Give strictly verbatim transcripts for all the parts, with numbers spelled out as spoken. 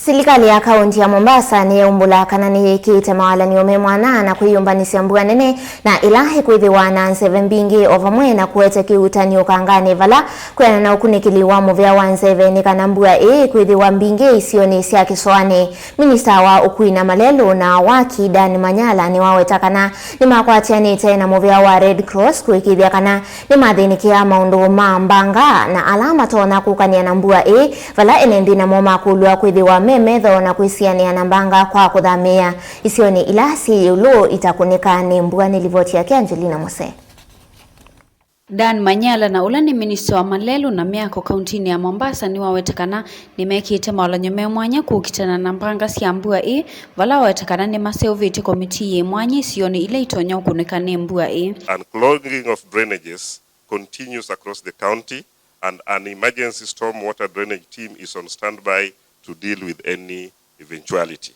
Silikalĩ ya kaũnti ya Mombasa nĩyaumbũla kana nĩyĩkĩĩte mawalany'o me mwanya na kwĩyũmbanĩsya mbua nene na ĩla ĩkwĩthĩwa na nzeve mbingĩ, o vamwe na kũete kĩuutani ũkanganĩ vala kwĩana na ũkunĩkĩli wa mũvea wa nzeve, nĩ kana mbua ĩĩ ĩkwĩthĩwa mbingĩ isionĩ sya kĩsoanĩ. Minista wa ũkui na malelũ na waki, Dan Manyala, nĩwaweta kana nĩmakwatĩanĩte na mũvea wa Red Cross kũĩkĩĩthya kana nĩmathĩnĩkĩa maũndũ ma mbanga na ala matonya kũkanĩa na mbua ĩĩ, vala ene nthĩ namo makũlw'a kwĩthĩwa me metho na kwĩsianĩa na mbanga kwa kũthamĩĩa isionĩ ila syĩ ĩũlũ itakũnĩka nĩ mbua. Nĩ livoti yake Angelina Mose. Dan Manyala, na ũla nĩ minista wa malelũ na mĩako kauntinĩ ya Mombasa, nĩwaweta kana nĩmekĩte mawalany'o me mwanya kũkitana na mbanga sya mbua ĩĩ, vala waweta kana nĩmaseũvĩtye komitii yĩ mwanya isionĩ ila itonya ũkunĩka nĩ mbua ĩĩ. Unclogging of drainages continues across the county, and an emergency storm water drainage team is on standby to deal with any eventuality.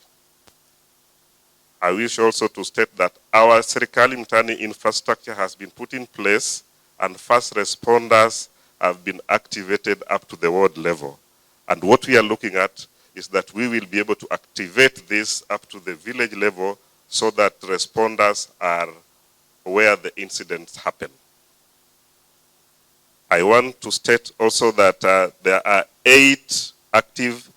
I wish also to state that our Serikali Mtaani infrastructure has been put in place and first responders have been activated up to the ward level. And what we are looking at is that we will be able to activate this up to the village level so that responders are where the incidents happen. I want to state also that, uh, there are eight active,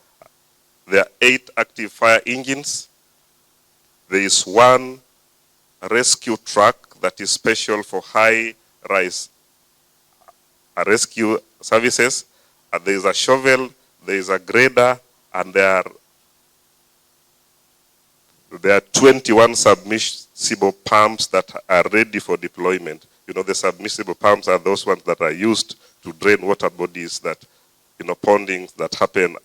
there are eight active fire engines. There is one rescue truck that is special for high rise, uh, rescue services. And there is a shovel, there is a grader, and there are There are twenty-one submersible pumps that are ready for deployment. You know, the submersible pumps are those ones that are used to drain water bodies that, you know, pondings that happen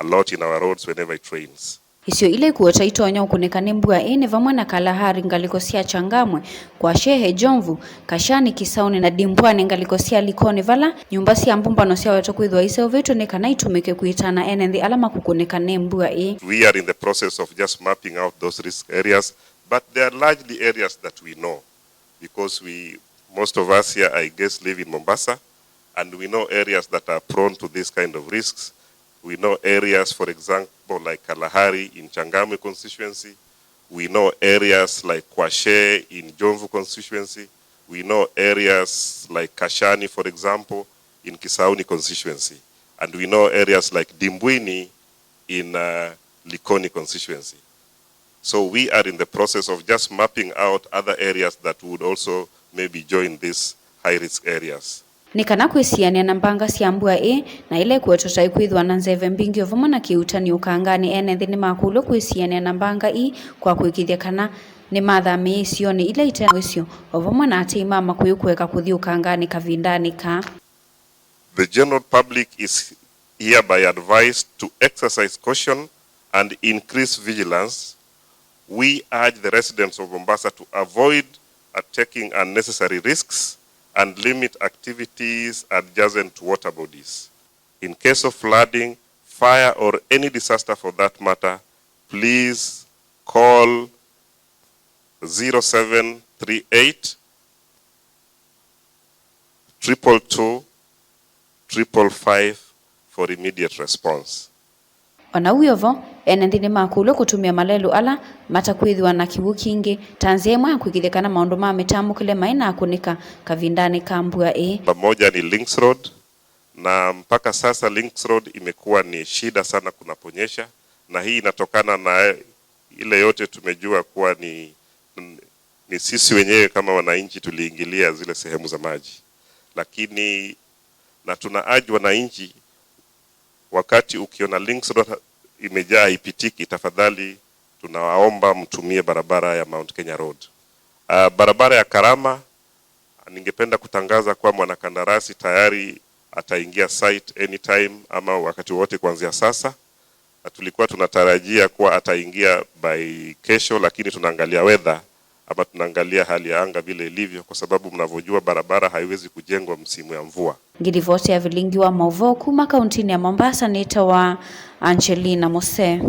a lot in our roads whenever it rains. Isio ila ikuota itonya ũkunĩka nĩ mbua ĩĩ nĩ vamwe na Kalahari, ngalĩko sya Changamwe, Kwashehe, Jomvu, Kashani, Kisauni na Dimbwani, ngalĩko sya Likoni, vala nyũmba sya mbũmbano syawetwa kwĩthĩwa iseũvĩtw'e nĩ kana itũmĩke kũitana ene nthĩ ala makũkũnĩka nĩ mbua ĩĩ. We are in the process of just mapping out those risk areas, but they are largely areas that we know because we, most of us here, I guess, live in Mombasa, and we know areas that are prone to these kind of risks. We know areas, for example, like Kalahari in Changamwe constituency. We know areas like Kwashe in Jomvu constituency. We know areas like Kashani, for example, in Kisauni constituency. And we know areas like Dimbwini in, uh, Likoni constituency. So we are in the process of just mapping out other areas that would also maybe join these high risk areas. Nĩ kana kwĩsianĩa na mbanga sya mbua ĩĩ na ĩla ĩkuetwa ta ĩkwĩthĩwa na nzeve mbingĩ o vamwe na kĩuutani ũkanganĩ, ene nthĩ nĩmakũlw'a kwĩsianĩa na mbanga ii kwa kũĩkĩĩthya kana nĩmathamĩĩa isionĩ ila ite na ũisyo, o vamwe na aatĩĩi ma makũyũ kũeka kũthi ũkanganĩ kavindanĩ kaa. The general public is hereby advised to exercise caution and increase vigilance. We urge the residents of Mombasa to avoid, uh, taking unnecessary risks and limit activities adjacent to water bodies. In case of flooding, fire, or any disaster for that matter, please call zero seven three eight, triple two, triple five for immediate response. O na wĩ o vo, ene nthĩ nĩmakũlw'a kũtũmĩa malelũ ala matakwĩthĩwa na kĩw'ũ kingĩ ta nzĩa ĩmwe ya kũĩkĩĩthya kana maũndũ ma mĩtambũkĩle maĩ na akũnĩka kavindanĩ ka mbua ĩĩ. Pamoja ni Links Road, na mpaka sasa Links Road imekuwa ni shida sana kunaponyesha, na hii inatokana na ile yote tumejua kuwa ni, ni sisi wenyewe kama wananchi tuliingilia zile sehemu za maji. Lakini, na tuna urge wananchi, wakati ukiona Links Road imejaa haipitiki, tafadhali tunawaomba mtumie barabara ya Mount Kenya Road. Ah, barabara ya Karama, ningependa kutangaza kuwa mwanakandarasi tayari ataingia site anytime ama wakati wote kuanzia sasa. Na tulikuwa tunatarajia kuwa ataingia by kesho, lakini tunaangalia weather ama tunaangalia hali ya anga vile ilivyo, kwa sababu mnavyojua barabara haiwezi kujengwa msimu ya mvua. Ngilivoti ya vilingi wa mauvoo kuma kauntinĩ ya Mombasa nĩtawa Angelina Mose.